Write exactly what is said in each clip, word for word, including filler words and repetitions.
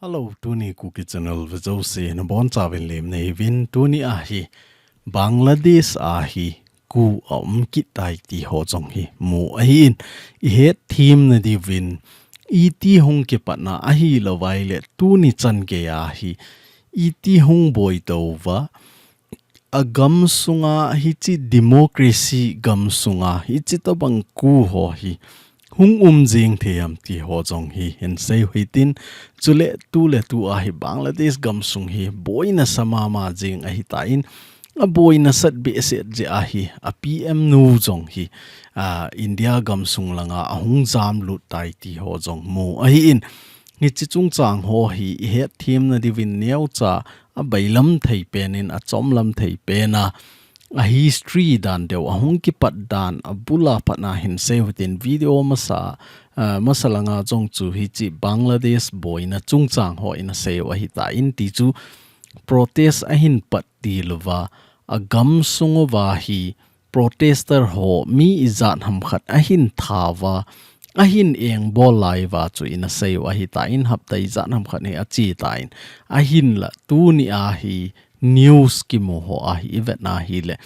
Hello, tuni Kuki Channel vejouse nabonchauvin lemna hiuvin. Tuni ahi Bangladesh ahi coup aum kit tai ti ho jong hi mu ahin, ihet themna diuvin iti hung kipatna ahilouvaile tuni chan gei ahi iti hung boi touva, agamsunga hiche democracy gamsunga hiche tobang coup ho hi hung um jing thei ham ti ho jong hi hin seiu hitin, chule tuletu ahi Bangladesh gamsung hi boina sa mama jing ahitan, aboina sat behseh jeh ahi a P M nu jong hi, a, India gamsung langa ahung jamlut tai ti ho jong mu ahin, hiche chungchang ho hi ihet themna diuvin neocha abailam thei penin, achomlam thei pena, a history dan deu, ahung kipat dan, abula patna hin seiu hitin video masa, a, masa langa jong chu hiche Bangladesh boina chungchang ho in aseiu ahitan ti chu protest ahin pat tilouva, agamsung uva hi protester ho mi ijat ham khat ahin thauva, ahin engbol laiuva chu in aseiu ahitan hapta ijat ham khat hi achetan, ahinla tuni ahi news kimu ho ahi ivetna hile,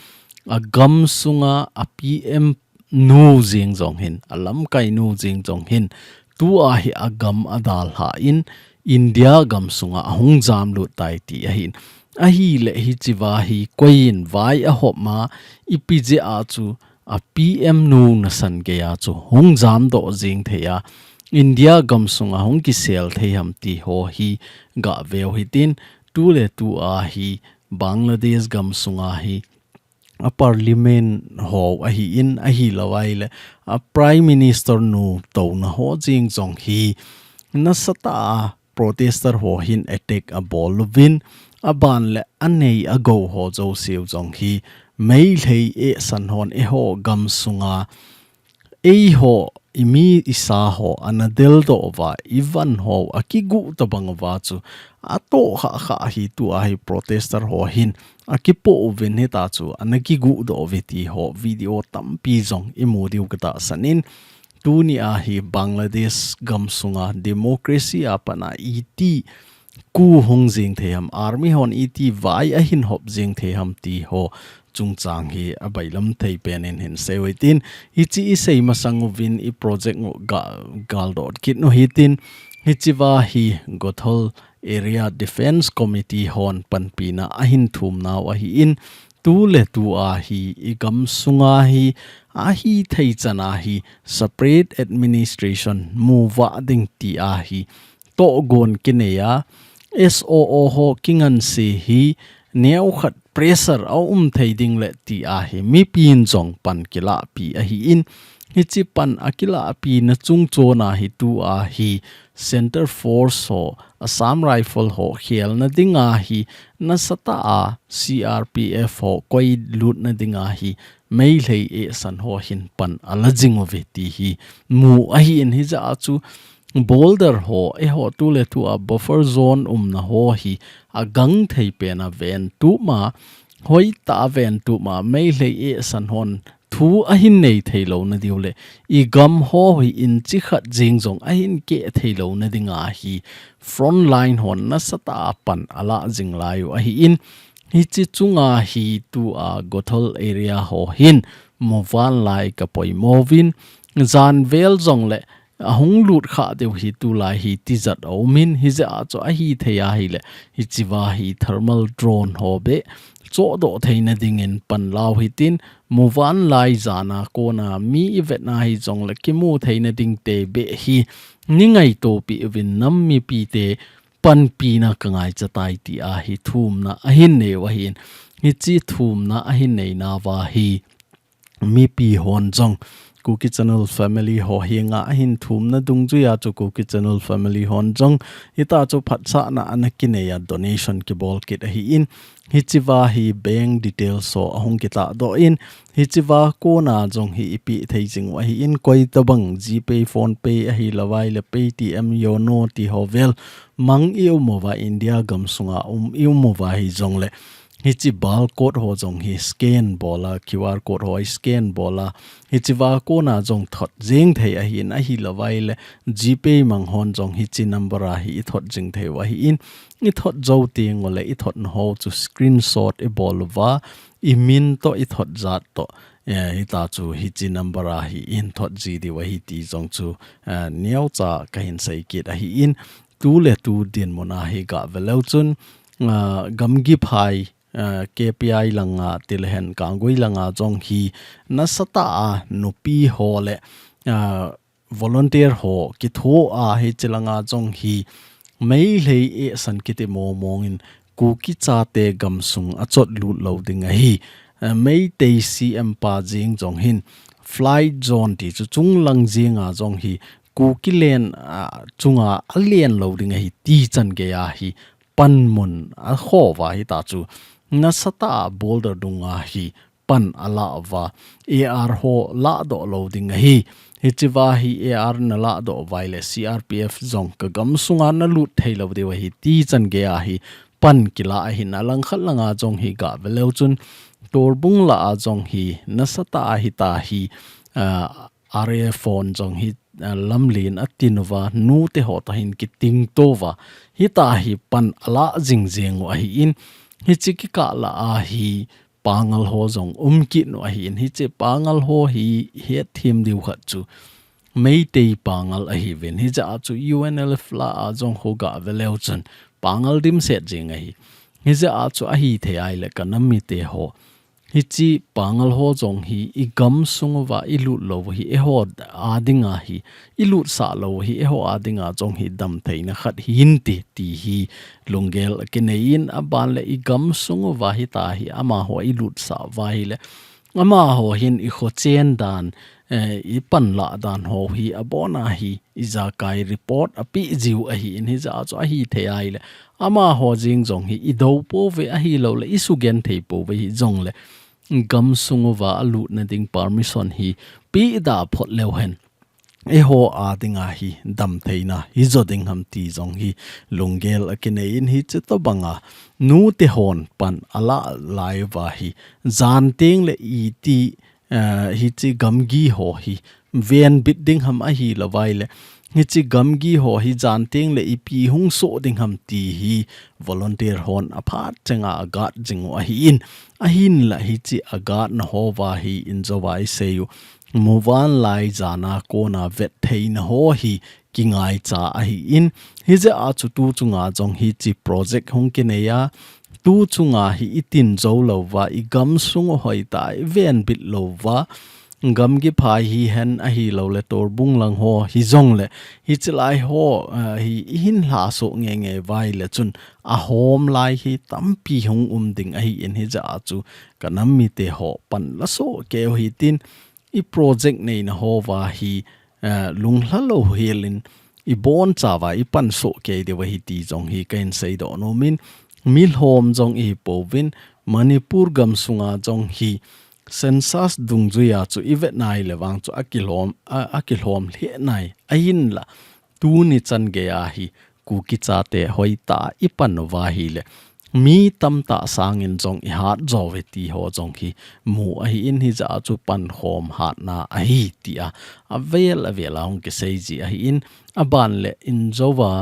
agamsunga a P M nu jeng jong hin, alamkai nu jeng jong hin, tua hi agam adalhan India gamsunga ahung jamlut tai ti ahin, ahile hichea hi koiyin vai ahopma, ipi jeh a chu a P M nu nasan geiya chu hung jamdoh jeng thei a, India gamsunga hung kisel thei ham ti ho hi gaveu hitin, tuletu ahi Bangladesh gamsunga hi a parliament ho ahin, ahilouvaile a prime minister nu touna ho jeng jong hi nasatah a protester ho hin attack abol uvin, aban le anei agou ho jouseu jong hi Meitei eisan hon eiho gamsunga eiho imi isa ho ana deldoh uva, ivan ho akiguh tobang uva chu atoh khah khah hi tua hi protester ho hin akipoh uvin, hita chu ana kiguhdoh uve ti ho video tampi jong imu diu katahsan in, tuni ahi Bangladesh gamsunga democracy a patna iti coup hung jeng thei ham, army hon iti vai ahin hop jeng thei ham ti ho chungchang hi abailam thei penin hin seiu hitin, hiche isei masang uvin i project u ga, galdoh kit u hitin, hichea hi Gothol Area Defence Committee hon panpina ahin thum nau ahin, tuletu ahi igamsunga hi ahithei chan ahi separate administration mu vah ding ti ahi tohgon kinei a, S O O ho kinganse hi neokhat pressure aum thei ding le ti ahi mipin jong pan kilahpi ahin, hiche pan akilahpina chungchon ahi tua hi Centre Force ho, Assam Rifle ho khelna dinga hi nasatah a C R P F ho koilutna dinga hi Meitei eisan ho hin pan ala jing uve ti hi mu ahin, hijeh a chu border ho eiho tuletu a buffer zone umna ho hi agang thei pena ventup ma, hoitah a ventup ma, Meitei eisan hon thu ahin nei thei louna diu le igam ho hi inchi khat jeng jong ahin keh thei louna dinga hi front line hon nasatah a pan ala jing laiu ahin, hiche chunga hi tua Gothol area ho hin muvanlai kapoimo uvin, janvel jong le ahung lut khah diu hi tulai hi tijat aumin, hijeh a chu ahithei ahile hichea hi thermal drone ho beh chohdoh theina dingin pan lau hitin, muvanlai jana kona mi ivetna hijong le kimu theina ding te beh hi ni ngaitopi uvin nam mipite panpina kangaicha tai ti ahi thumna ahin neiu ahin, hiche thumna ahin neinauva hi mipi hon jong Kuki Channel family ho henga ahin thumna dungjuia chu Kuki Channel family hon jong hita chu phatsahna ana kinei a donation kibol kit ahin, hichea hi bank details ho ahung kitahdoh in, hichea kona jong hi ipi thei jing u ahin, koitobang GPay, PhonePe ahilouvaile Paytm, Yono ti ho vel mang ium uva, India gamsunga um ium uva hijong le Hiche barcode ho jong hi scan bola, Q R code ho scan bola, hiche va kona jong thot jing thei ahin, ahilouva ahile GPay mang hon jong hiche number a hi i thot jing thei u ahin, i thot jou teng ule i thotna ho chu screenshot i bol uva, i min toh i thot jat toh, eh, hita chu hiche number a hi i hin thot ji diu ahi ti jong chu, eh, neocha ka hin sei kit ahin, tu le tu dinmun a hi ga ve leu chun, ah, gamgi phai, ah, K P I langa tilehen Kanggui langa jong hi nasatah a nupi ho le, ah, volunteer ho kitho a hiche langa jong hi Meitei eisan kiti mong mong in Kuki chate gamsung a chot lut lou ding ahi. Ah, Meitei C M pa jeng jong hin fly zone ti chu chunglang jenga jong hi Kuki len, ah, chunga a len lou ding ahi ti chan gei a hi panmun a kho uva hita chu nasatah a border dunga hi pan a la uva, A R ho ladoh lou ding ahi. Hiche va hi A R na ladoh uva ahile C R P F jong ka gamsunga na lut thei lou diu ahi ti chan gei a hi pan kila ahin, a langkhat langa jong hi ga ve leu chun Torbung lah a jong hi nasatah a hita hi, ah, R A F hon jong hi, ah, lamlen a tin uva, nute ho toh hin kiting to uva, hita hi pan a la jing jeng u ahin, hiche kikah lah a hi Pangal ho jong um kit u ahin, hiche Pangal ho hi hetthem diu khat chu Meitei Pangal ahiuvin, hijeh a chu U N L F lah a jong ho ga ve leu chun Pangal dimset jeng ahi. Hijeh a chu ahithei ahile ka nam mite ho, hiche Pangal ho jong hi i gamsung uva i lut lou u hi eiho a dinga hi, i lutsah lou u hi eiho a dinga jong hi damtheina khat hi inte ti hi lunggel kinei in, aban le i gamsung uva hita hi amaho i lutsah uva ahile amaho hin i khochen dan, eh, i panlah dan ho hi abona hi ijakai report a pe jiu ahin, hijeh a chu ahithei ahile amaho jeng jong hi i dou pouve, ahilouleh i sugenthei pouve, hijongle gamsung uva a lutna ding permission hi pe da phot leu hen eiho a dinga hi damtheina hi jo ding ham ti jong hi lunggel a kinei in, hiche tobanga nute hon pan a la lai uva hi jan teng le iti, eh, hiche gamgi ho hi venbit ding ham ahilouva ahile hiche gamgi ho hi jan teng le ipi hung soh ding ham ti hi volunteer hon aphat chenga a guard jing u ahin, ahinla hiche a guard na ho uva hi injo uva i sei u muvanlai jana kona vettheina ho hi kingaicha ahin, hijeh a chu tu chunga jong hiche project hung kinei a, tu chunga hi i tin jou lou uva, i gamsung u hoitah a i venbit lou uva, gamgi phai hihen ahilouleh Torbung lang ho hijongle, hiche lai ho, ah, hi i hin lhasoh ngei ngei uva ahile chun ahom lai hi tampi hung um ding ahin, hijeh a chu ka nam mite ho pan la soh kei u hitin, i project neina ho uva hi, eh, lunglha lou helin i boncha uva i pan soh kei diu ahi ti jong hi ka hin seidoh nom in, mi lhom jong i hi pouvin, Manipur gamsunga jong hi census dungjuia chu i vet nai le vang chu a kilhom, a, a kilhom lheh nai. Ahinla, tuni chan geia hi Kuki chate hoitah a i pan uva ahile, mi tamtah sangin jong i hat jo uve ti ho jong hi mu ahin, hijeh a chu pankhom hatna ahi tia avel avel a hung kisei ji ahin, aban le injo uva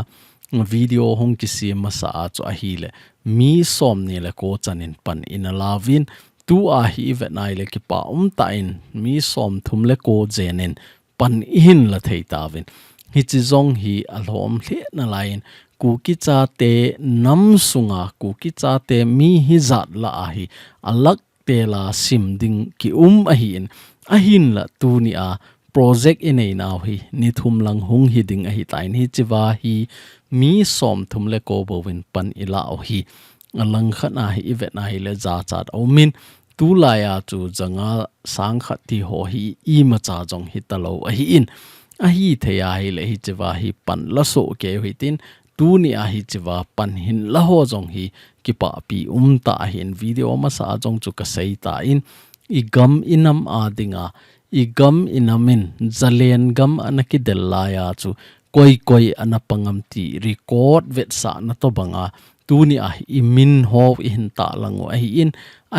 video hung kisem masa a chu ahile, mi somni le ko chanin pan ina lauvin, tua hi i vet nai le kipa umtah in mi somthum le ko jen in pan i hin la thei tauvin. Hiche jong hi alhom lheh nalai in, Kuki chate nam sunga, Kuki chate mi hijat lah a hi, a lakh tel a sim ding ki um ahin, ahinla tunia project i neinau hi ni thum lang hung hi ding ahitan, hiche uva hi mi somthum le ko bouvin pan i lau hi. A langkhat a hi i vet nai le jachat a um in, tulai a chu janga sang khat ti ho hi imacha jong hi talou ahin, ahithei ahile hiche uva hi pan la soh kei u hitin, tunia hiche uva pan hin la ho jong hi kipahpi umtah ahin, video masa a jong chu ka sei tan, i gam i nam a dinga, i gam i nam in jalen gam ana kidel lai a chu koi koi ana pang am ti record vetsahna tobanga Tuni a hi i min ho i hin tahlang u ahi in,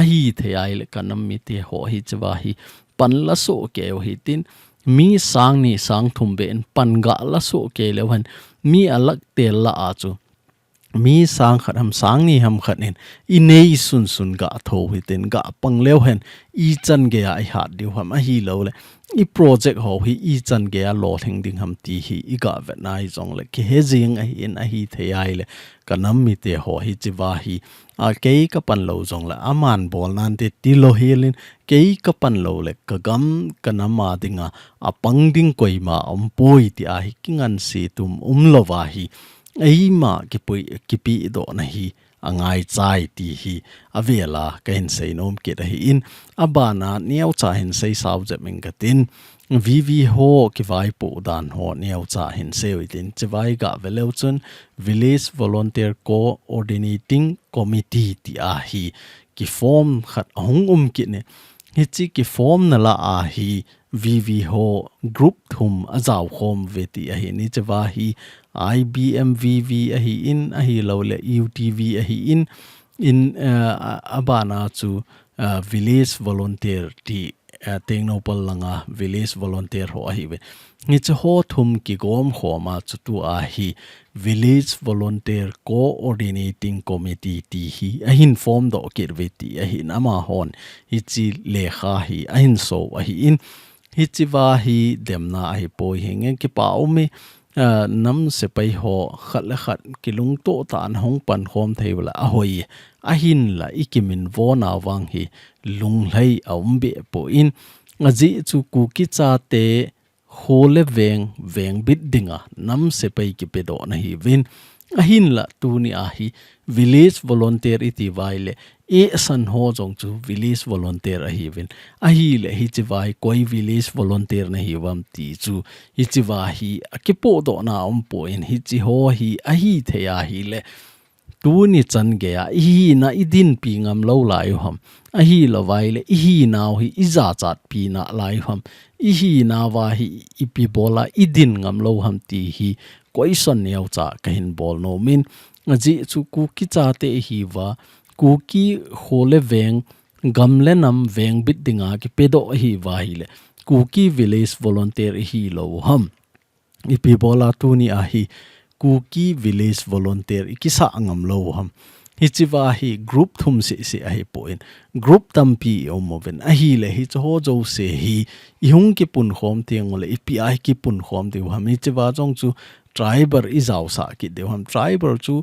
ahi thei a ahile ka nam mite ho hiche va hi pan la soh kei u hitin, mi sang ni sang thum beh in pan ga la soh kei leu hen, mi a lak tel la a chu mi sang khat ham sang ni ham khat in i nei sunsun ga tho hitin, ga pang leu hen i chan gei a i hat diu ham, ahilou le i project ho hi i chan gei a lolhing ding ham ti hi i ga vet na hi jong le kihe jing ahi in, ahi thei a ahile ka nam mite ho hiche va hi a kei ka pan lou jong le aman bol nante ti lo hel in, kei ka pan lou le ka gam ka nam a dinga a pang ding koima um poi ti a hi kingan se tum um lou va hi eima kipui, kipi doh na hi a ngai chai ti hi a vel a ka hin sei nom kit ahi in, a ban a neo cha hin sei sau jep ing ka tin, V V ho kivaipoh dan ho neo cha hin sei u hitin, hiche va i ga ve leu chun Village Volunteer Coordinating Committee ti a hi ki form khat a hung um kit in, hiche ki form na la a hi V V ho group thum a jao khom ve ti ahi in, hiche va hi I B M V V ahi in, ahilou le U T V ahi in, in, eh, a, a ban a chu, eh, Village Volunteer ti, eh, Tengnoupal langa Village Volunteer ho ahi ve. Hiche ho thum kigom khom a chu tu a hi Village Volunteer Coordinating Committee ti hi a hin form doh kit ve ti ahi in, amahon hiche lekha hi a hin so ahi in, hiche va hi demna ahi poi, henge kipa um e, ah, nam sepai ho khat le khat kilungto tah in hung pan khom thei u le a hoi, ahin la i kimin vo na vang hi lunglhai a um be poi in, ajeh chu Kuki chate kho le veng, veng bit dinga nam sepai kipe doh na hi uvin. Ahin la tuni a hi Village Volunteer i ti va ahile, e san ho jong chu Village Volunteer ahi uvin. Ahile hiche va hi koi Village Volunteer na hi uvam ti chu, hiche va hi a kipoh doh na um poi in, hiche ho hi ahi thei a ahile, tuni chan gei a i hina i dinpi ngam lou lai u ham, ahilou va ahile i hinau hi i jachatpi na lai u ham, i hina va hi ipi bol a i din ngam lou ham ti hi question neo cha ka hin bol nom in, ajeh chu Kuki chate i hi uva, Kuki kho le veng, gam le nam veng bit dinga kipe doh i hi uva ahile, Kuki Village Volunteer i hi lou u ham, ipi bol a tuni a hi Kuki Village Volunteer i kisah ngam lou u ham. Hiche va hi group thum seh seh ahi poi in, group tampi i um uvin, ahile hiche ho jouse hi i hung kipun khom teng u le ipi a hi kipun khom diu ham, hiche va jong chu tribal i jaosah kit diu ham. Tribal chu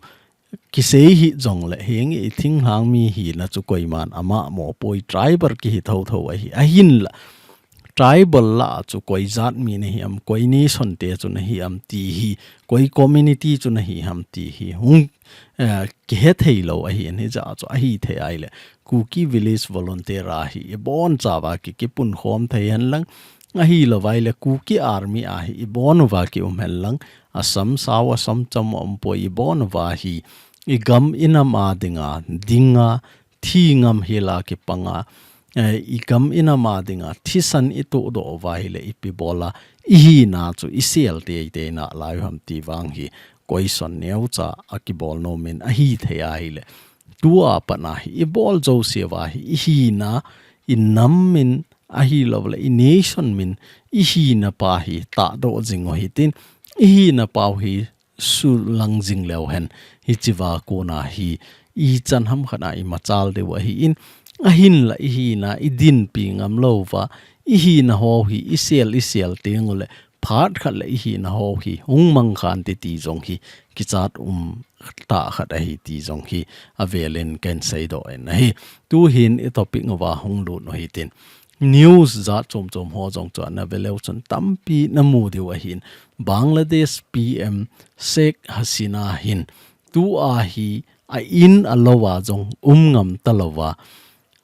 kisei hi jong le, henge i thinglhang mi hina chu koiman ama mo poi, tribal kihi tho tho ahi. Ahin la tribal la chu koi jat mi na hi ham, koi nation te chu na hi ham ti hi, koi community chu na hi ham ti hi hung, eh, kihe thei lou ahi in, hijeh chu ahi thei a ahile Kuki Village Volunteer a hi i bon chauva ki, kipun khom thei hen lang, ahilou va ahile Kuki Army a hi i bon uva ki um hen lang, asam sao asam cham a um poi, i bon uva hi i gam i nam a dinga, dinga, thi ngam hel a kipanga, eh, i gam i nam a dinga thisan i toh doh uva ahile ipi bol a i hina chu i sel tei tei na lai u ham ti vang hi question neo cha a kibol nom in, ahi thei a ahile, tu a pat na hi i bol jouse uva hi i hina, i nam min ahilou le i nation min, i hina pa hi tahdoh jing u hitin, i hina pau hi sulang jing leu hen, hiche va kona hi i chan ham khat a i machal diu ahi in, ahin la i hina i dinpi ngam lou uva, i hina ho hi i sel, i sel teng u le phat khat le i hina ho hi hung mang khan te ti jong hi kichat um tah khat ahi ti jong hi a vel in ka hin sei doh in ahi. Tu hin i topic uva hung lut u hitin, news jat chom chom ho jong chu ana ve leu chun tampi na mu diu ahin, Bangladesh P M Sheikh Hasina hin tu a hi a in a lou a jong um ngam ta lou va,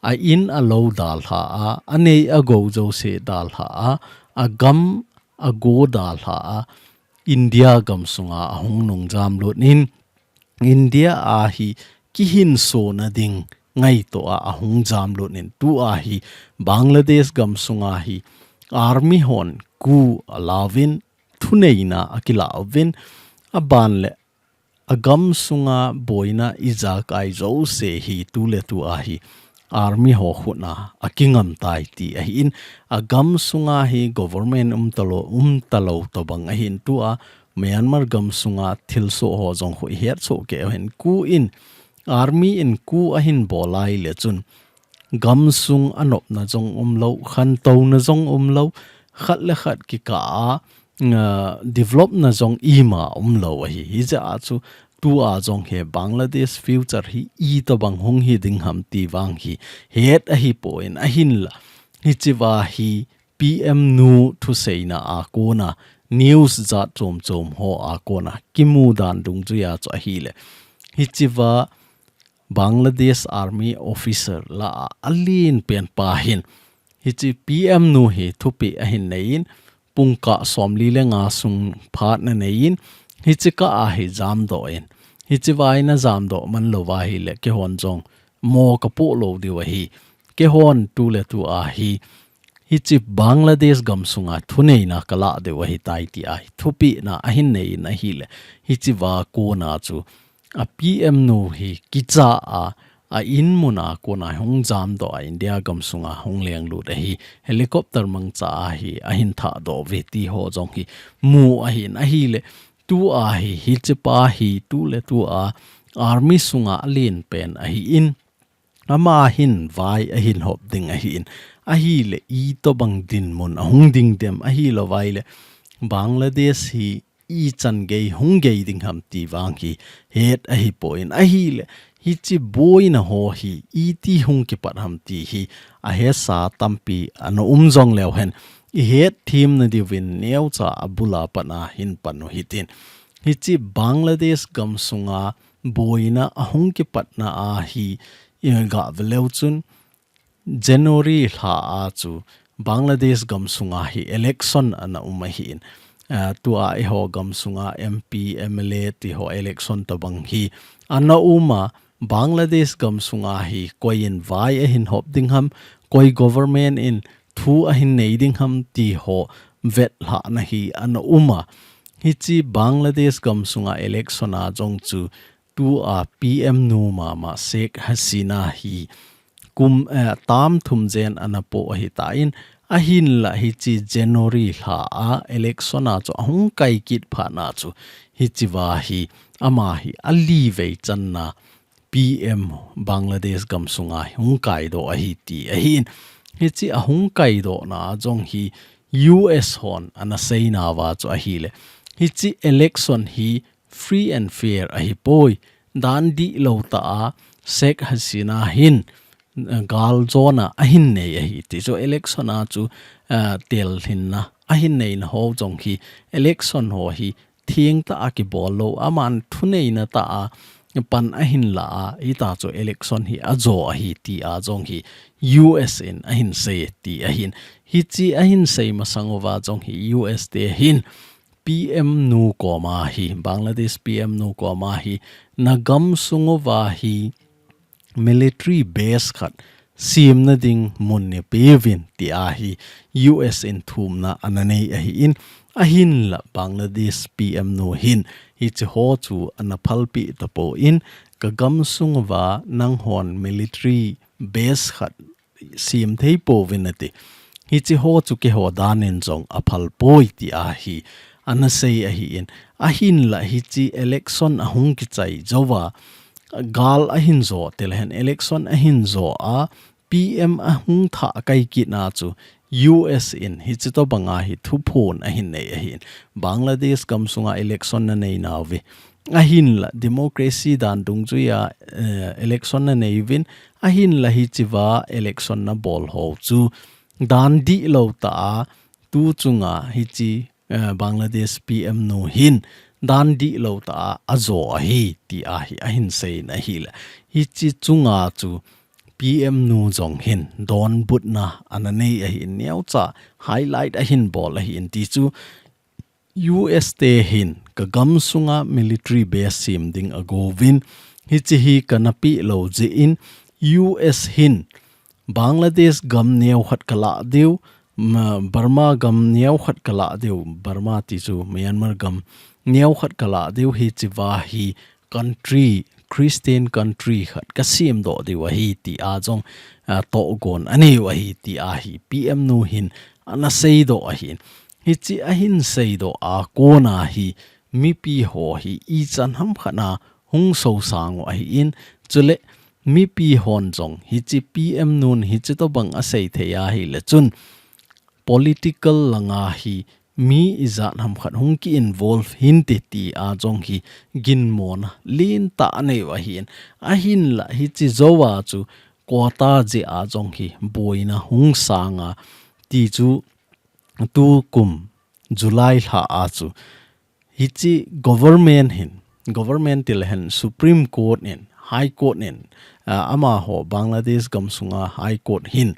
a in a lou dalha a, a nei a gou jouse dalha a, a gam a go dalha a, India gam sunga a hung nung jam lut in, India a hi kihinso na ding ngaito a, a hung jam lut in, tu a hi Bangladesh gam sunga hi army hon coup a la uvin, thuneina a kila uvin, a ban le agam sunga boina ijakai jouse hi tuletu ahi army ho khutna akingam tai ti ahin, agam sunga hi government umtalou umtalou tobang ahin tua Myanmar gam sunga thilsoh ho jong khu ihetsoh kei uhen. Coup in, army in coup ahin bol lai le chun gam sung anopna jong umlou, khantouna jong umlou, khat le khat kikah a, ah, developna jong ima umlou ahi. Hijeh a chu tua jong hi Bangladesh future hi itobang hung hi ding ham ti vang hi het ahipon ahinla, hichea hi P M nu thuseina a kona news jat chom chom ho a kona kimu dan dungjuia chu ahile, hichea Bangladesh Army officer lah a alen pen pa hin hiche P M nu hi thupeh ahin neiyin, pungkah somli le nga sung phat ana neiyin, hiche kah a hi jamdoh in, hichea hi ana jamdoh man louva ahile keihon jong mo kapoh lou diu ahi. Keihon tuletu ahi, hiche Bangladesh gam sunga thuneina kalah diu ahitai ti ahi thupehna ahin neiyin ahile, hichea kona chu a P M nu hi kicha a, a inmun a kona hung jamdoh a India gam sunga hung lenglut ahi, helicopter mangcha a hi ahin thahdoh uve ti ho jong hi mu ahin ahile, tua hi hiche pa hi tuletu a army sunga alen pen ahin, ama hin vai ahin hop ding ahin, ahile itobang dinmun ahung ding dem, ahilouva ahile Bangladesh hi ichan gei hung gei ding ham ti vang hi het ahipon ahile, hiche boina ho hi iti hung kipat ham ti hi ahesa tampi ana um jongleu hen, ihet themna diuvin neocha abul a pat a hin pan u hitin. Hiche Bangladesh gam sunga boina ahung kipatna a hi igah ve leu chun, January lha a chu Bangladesh gam sunga hi election ana um ahin. Ah, tua eiho gam sunga M P, M L A ti ho election tobang hi ana um a, Bangladesh gam sunga hi koi in vai ahin hop ding ham, koi government in thu ahin nei ding ham ti ho vetlhahna hi ana um a. Hiche Bangladesh gam sunga election a jong chu tua P M nu mama Sheikh Hasina hi kum, eh, term thum jen ana po ahitan, ahinla hiche January lha a election a chu ahung kai kit phat na chu hichea hi ama hi ali vei channa P M Bangladesh gam sunga hung kaidoh ahi ti ahin. Hiche ahung kaidohna a jong hi U S hon ana seinauva chu ahile, hiche election hi free and fair ahipoi, dan dihlou tah a Sheikh Hasina hin, eh, galjona ahin nei ahi ti chu, election a chu, eh, telhinna ahin neina ho jong hi, election ho hi thengtah a kibol lou, aman thuneina tah a pan ahin la a, hitia chu election hi ajo ahi ti a jong hi U S in ahin sei ti ahin. Hiche ahin sei masang uva jong hi U S te hin P M nu koma hi, Bangladesh P M nu koma hi, na gam sung uva hi military base khat semna ding mun neipeuvin ti a hi U S in thumna ana nei ahin, ahinla Bangladesh P M nu hin hiche ho chu ana phalpeh tapon, ka gam sung uva nanghon military base khat sem thei pouvin ati. Hiche ho chu keiho dan in jong aphal poi ti a hi ana sei ahin, ahinla hiche election ahung kichai jouva, gal ahin jo, tilehen election ahin jo a, P M ahung thah kai kitna chu U S in hiche tobanga hi thuphon ahin nei ahin. Bangladesh gam sunga election na nei nauve. Ahinla democracy dan dungjuia, eh, election na nei uvin, ahinla hichea election na bol ho chu dan dihlou tah a tu chunga hiche, eh, Bangladesh P M nu hin dan dihlou tah a ajo ahi ti a hi ahin seiyin ahile, hiche chunga chu P M nu jong hin donbutna ana nei ahin, neocha highlight ahin bol ahin ti chu, U S te hin ka gam sunga military base sem ding agouvin, hiche hi kana peh lou jeh in U S hin Bangladesh gam neokhat ka lah diu, ma-, Burma gam neokhat ka lah diu, Burma ti chu Myanmar gam neokhat ka lah diu, hichea hi country, Christian country khat ka semdoh diu ahi ti a jong, ah, tohgon anei u ahi ti ahi P M nu hin ana seidoh ahin. Hichi ahin seidoh a kona hi mipi ho hi ichan hamkhat na hung sosang u ahin. Chule mipi hon jong hichi P M nun hichi tobang asei thei ahile chun political langa hi mi ijat hamkhat hung ki involve hinte ti a jong hi ginmona lentah anei u ahin. Ahinla hichi jou a chu quota jeh a jong hi boina hung sanga ti chu tukum July lha a chu hichi government hin, government tilehen Supreme Court in, High Court in, ah, amaho Bangladesh gamsunga High Court hin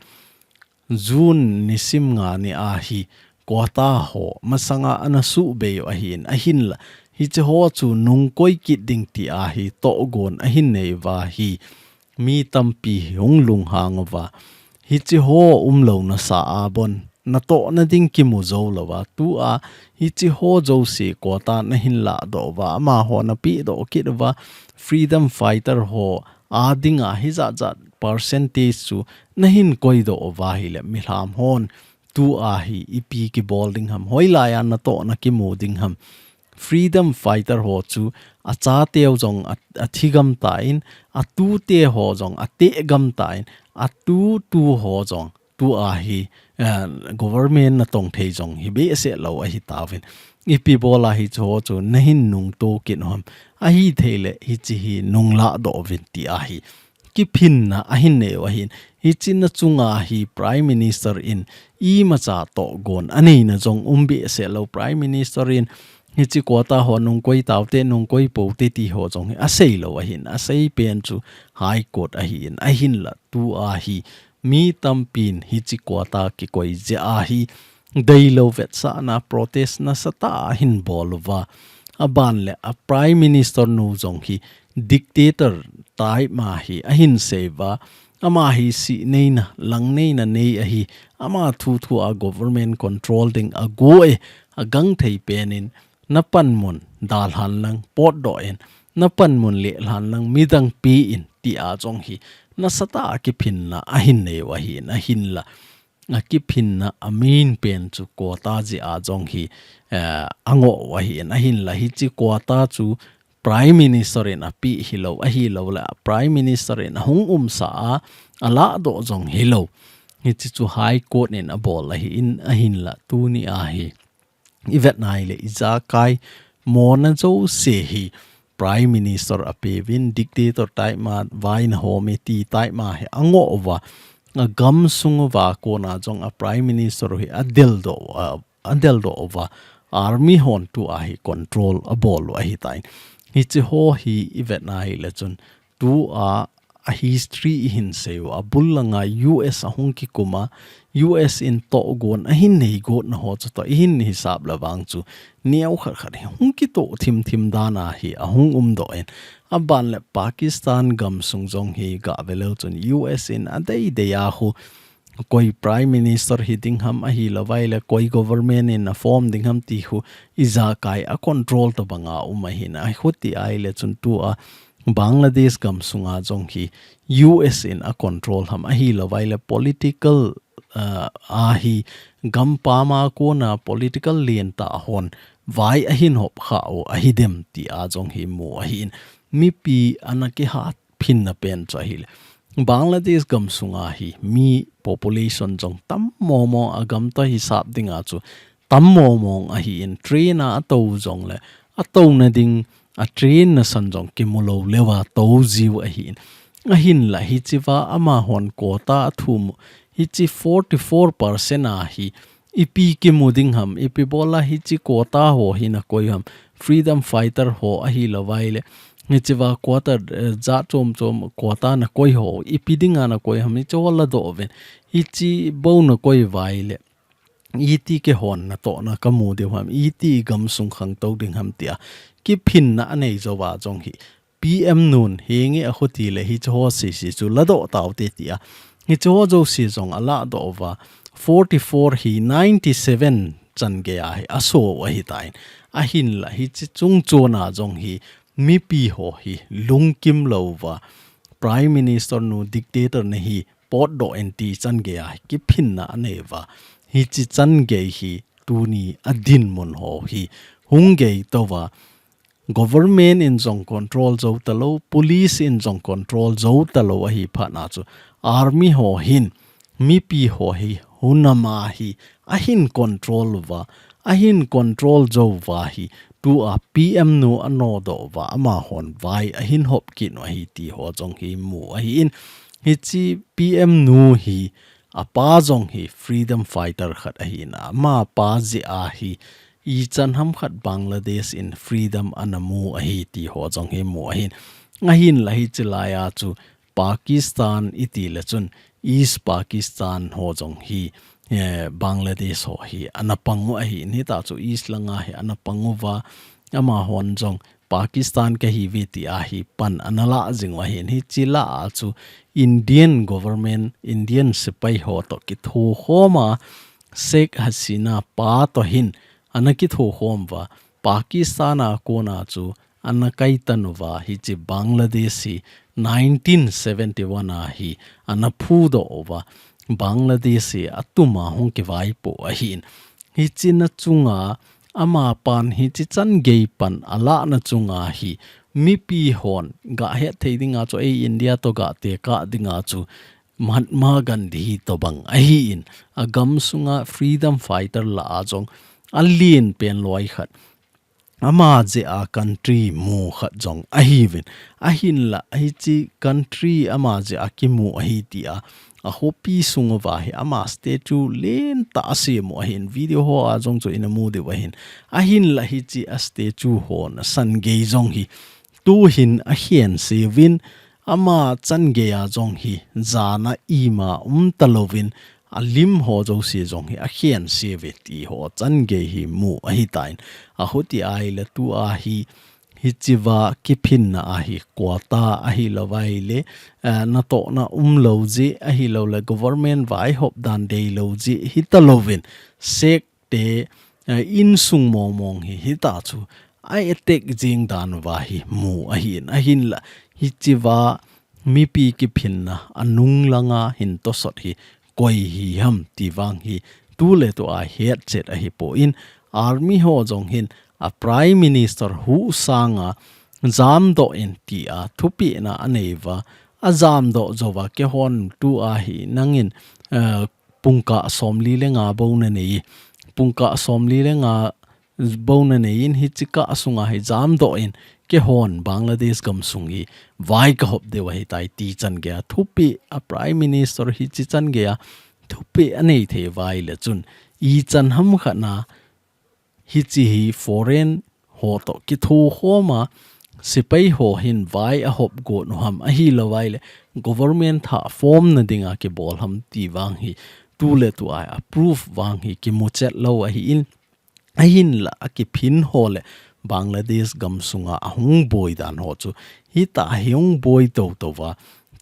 June nisim nga ni a hi quota ho masanga ana subei u ahin, ahinla hichi ho chu nungkoi kit ding ti a hi tohgon ahin nei uva hi mi tampi hi hung lunghang uva. Hichi ho umlouna sa a bon natohna ding kimu jou louva. Tua hichi ho jouse quota nahin lahdoh uva, amaho napehdoh kit uva, freedom fighter ho a dinga hijat jat percentage chu nahin koidoh uva ahile milham hon tua hi ipi kibol ding ham, hoilai a natohna kimu ding ham. Freedom fighter ho chu achateu jong a, athi gam tan, atute ho jong ate gam tan, atutu ho jong tua hi, eh, government natong thei jong hi behseh lou ahi tauvin. Ipi bol a hichi ho chu nahin nungto kit u ham. Ahithei le hichi hi nung lahdoh uvin ti ahi kiphinna ahin nei u ahin. Hichi na chunga hi Prime Minister in imacha tohgon aneina jong um behseh lou. Prime Minister in hichi quota ho nungkoi taute, nungkoi poute ti ho jong hi asei lou ahin. Asei pen chu High Court ahin. Ahinla tua hi mi tampin hichi quota kikoi jeh a hi deilou vetsahna protest nasatah a ahin bol uva. Aban le a Prime Minister nu jong hi dictator type ma hi ahin sei uva. Ama hi sih neina, lang neina nei ahi. Ama thuthu a government control ding ago e, agangthei pen in, napanmun dalhan lang potdoh in, napanmun lelhan lang midang pe in ti a jong hi nasatah a kiphinna ahin nei u ahin, ahinla akiphinna a main pen chu quota jeh a jong hi, eh, angoh u ahin, ahinla hichi quota chu Prime Minister in apeh hilou, ahilou le Prime Minister in ahung umsa a, alahdoh jong hilou. Hichi chu High Court in abol ahin, ahinla tuni a hi ivet nai le ijakai mona jouse hi Prime Minister apeuvin, dictator type ma, vaina home ti type ma hi angoh uva, agamsung uva kona jong a Prime Minister hi adeldoh, a, adeldoh uva, army hon tua hi control abol u ahitan. Hichi ho hi ivet nai le chun tua a history ihin sei u, abul langa U S ahung kikum a, U S in tohgon ahin nei gotna ho chu toh ihin hisap le vang chu neo khat khat hi hung kitoh thim thim dan a hi ahung umdoh in. Aban le Pakistan gamsung jong hi gah ve leu chun U S in adei dei a khu koi Prime Minister hi ding ham, ahilou vai le koi government in a form ding ham ti khu ijakai a control tobang a um ahin, ahi khu ti ai le chun tua Bangladesh gamsunga jong hi U S in a control ham, ahilou vai le political, ah, a hi gampam a kona political lentah hon vai ahin hop kha u ahi dem ti a jong hi mu ahin, mipi ana kihat phinna pen chu ahile Bangladesh gamsunga hi mi population jong tam momo a, gam toh hisap dinga chu tam momong ahin, train a atou jongle atouna ding a train nasan jong kimu lou leuva tou jiu ahin. Ahinla hichiva amahon quota athum u, hichi forty four percent a hi ipi kimu ding ham, ipi bola hichi quota ho hi nakoi ham, freedom fighter ho ahilou vai le hichiva quota, eh, jat chom chom quota nakoi ho ipi dinga nakoi ham, hichi ho ladoh uvin, hichi bou nakoi vai le iti kihonna tohna kamu diu ham, iti gamsung khangtou ding ham tia kiphinna anei jouva jong hi P M nun henge a khuti le hichi ho sisi chu ladoh taute tia hichi ho jouse jong aladoh uva, forty four hi ninety seven chan gei a hi aso u ahitan. Ahinla hichi chung chona jong hi mipi ho hi lungkim louva, Prime Minister nu dictator nahi potdoh in ti changei a kiphinna anei uva. Hichi changei hi tuni a dinmun ho hi hung gei touva. Government in jong control jou talou, police in jong control jou talou ahi phat na chu army ho hin mipi ho hi hunam a hi ahin control uva, ahin control jou uva hi tua P M nu anodoh uva amahon vai ahin hop kit u ahi ti ho jong hi mu ahi in. Hichi P M nu hi apa jong hi freedom fighter khat ahi in, ama pa jeh a hi ichan ham khat Bangladesh in freedom ana mu ahi ti ho jong hi mu ahin. Ahinla hichi lai a chu Pakistan iti le chun East Pakistan ho jong hi, eh, Bangladesh ho hi ana pang u ahi in, hita chu East langa hi ana pang uva, amahon jong Pakistan kahi uve ti a hi pan ana la jing u ahi in. Hichi lah a chu Indian government, Indian sepai ho toh kithokhom a Sheikh Hasina pa toh hin ana kithokhom uva, Pakistan a kona chu ana kaitan uva, hichi Bangladesh hi nineteen seventy-one a hi ana phudoh uva, Bangladesh hi atum a hung kivaipoh ahi in. Hichi na chunga ama pan hichi changei pan alah na chunga hi mipi hon gah het thei dinga chu ei India toh gah tekah dinga chu Mahatma Gandhi hi tobang ahi in, agam sunga freedom fighter lah a jong alen pen loi khat, ama jeh a country mu khat jong ahi uvin. Ahinla hichi country ama jeh a kimu ahi ti a, a khopi sung uva hi ama statue lentah asem u ahi in, video ho a jong chu ina mu diu ahi in. Ahinla hichi a statue ho nasan gei jong hi tuhin akhense uvin, ama changei a jong hi jana ima um talouvin, alim ho jouse jong hi akhense uve ti ho changei hi mu ahi tan. Ahuti ahile tua hi, hichi va kiphinna a hi quota ahilou vaile, eh, natohna umlou jeh, ahilou le government vaihop dan deilou jeh hitalouvin, Sheikh te, eh, insung mong mong hi hita chu a attack jing dan uva hi mu ahi in. Ahinla hichi va mipi kiphinna anung langa hin tosot hi koi hi ham ti vang hi tuletua hetchet ahipoi in, army ho jong hin a Prime Minister hu sanga jamdoh in ti a thupehna anei uva, ajamdoh jou uva keihon tua hi nangin, eh, pungkah somli le nga bou nanei, pungkah somli le nga bou nanei in hichi kah sunga hi jamdoh in keihon Bangladesh gamsung hi vai kahop diu ahitai ti changei a thupeh a Prime Minister hichi changei a thupeh anei thei uva ahile chun ichan ham khat na hichi hi foreign ho toh kithokhom a sepai ho hin vai ahop got u ham ahilou vaile government thah form na dinga kibol ham ti vang hi tuletua a proof vang hi kimuchet lou ahi in. Ahinla akiphin ho le Bangladesh gamsunga ahung boi dan ho chu hita hi hung boi toutou uva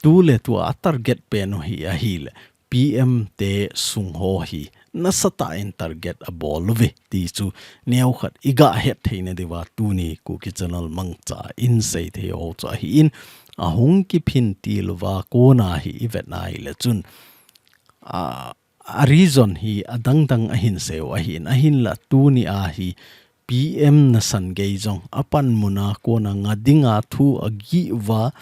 tuletua a target pen u hi ahile P M te sung ho hi nasatah in target abol uve ti chu neokhat iga het theina diuva tuni Kuki Channel mangcha in sei thei ho chu ahi in, ahung kiphin til uva kona hi ivet na ahile chun, a, a reason hi adang dang ahin sei u ahi in, ahinla tuni a hi P M nasan gei jong apanmun a kona nga dinga thu agih uva,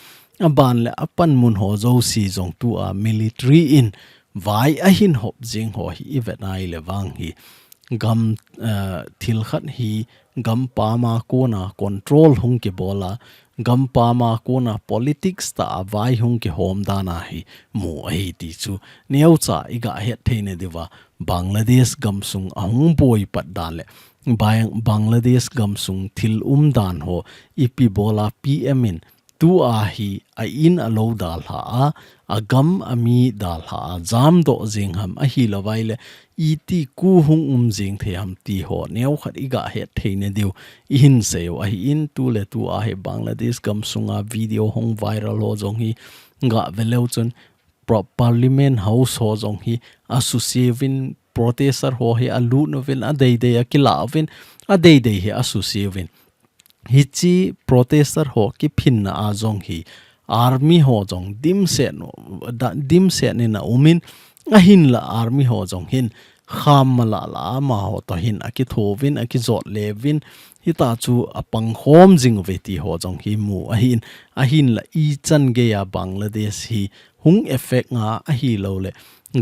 aban le apanmun ho jouse jong tua military in vai ahin hop jing ho hi ivet na ahile vang hi gam, eh, thil khat hi gam pam a kona control hung kibol a, gam pam a kona politics tah a vai hung kihom dan a hi mu ahi ti chu neocha iga het theina diuva Bangladesh gamsung ahung boi pat dan le Bang-, Bangladesh gamsung thil um dan ho ipi bol a P M in tua hi a in a lou dalha a, agam ami dalha a jamdoh jing ham ahilou vaile iti ku hung um jing thei ham ti ho neokhat iga het theina diu ihin sei u ahi in, tuletua hi Bangladesh gamsunga video hung viral ho jong hi ga ve leu chun pro-, Parliament House ho jong hi asuse uvin, protester ho hi alut uvin, adeidei akilah uvin, adeidei hi asuse uvin. hichi protester ho kiphinna a jong hi army ho jong dimset, da, dimset in aumin, ahinla army ho jong hin kham mala la amaho toh hin akithouvin, akijot leuvin, hita chu apang khom jing uve ti ho jong hi mu ahin, ahinla ichan geiya Bangladesh hi hung effect nga ahilou le,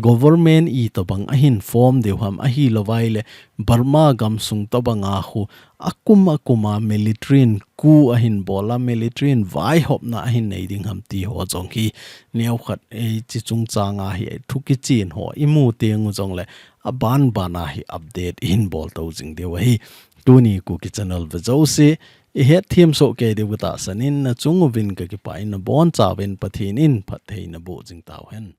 government itobang ahin form diu ham ahilou vai le, Burma gamsung tobang a khu akum akum a military in coup ahin bol a, military in vaihopna ahin nei ding ham ti ho jong hi neokhat hichi chungchang a hi thu kichen ho imu teng u jong le aban ban a hi update ihin bol to jing diu ahi. Tuni Kuki channel ve jouse ihet them soh kei diu katahsan in, nachung uvin kakipah in, nabonchauvin Pathen in phatthei naboh jing tauhen.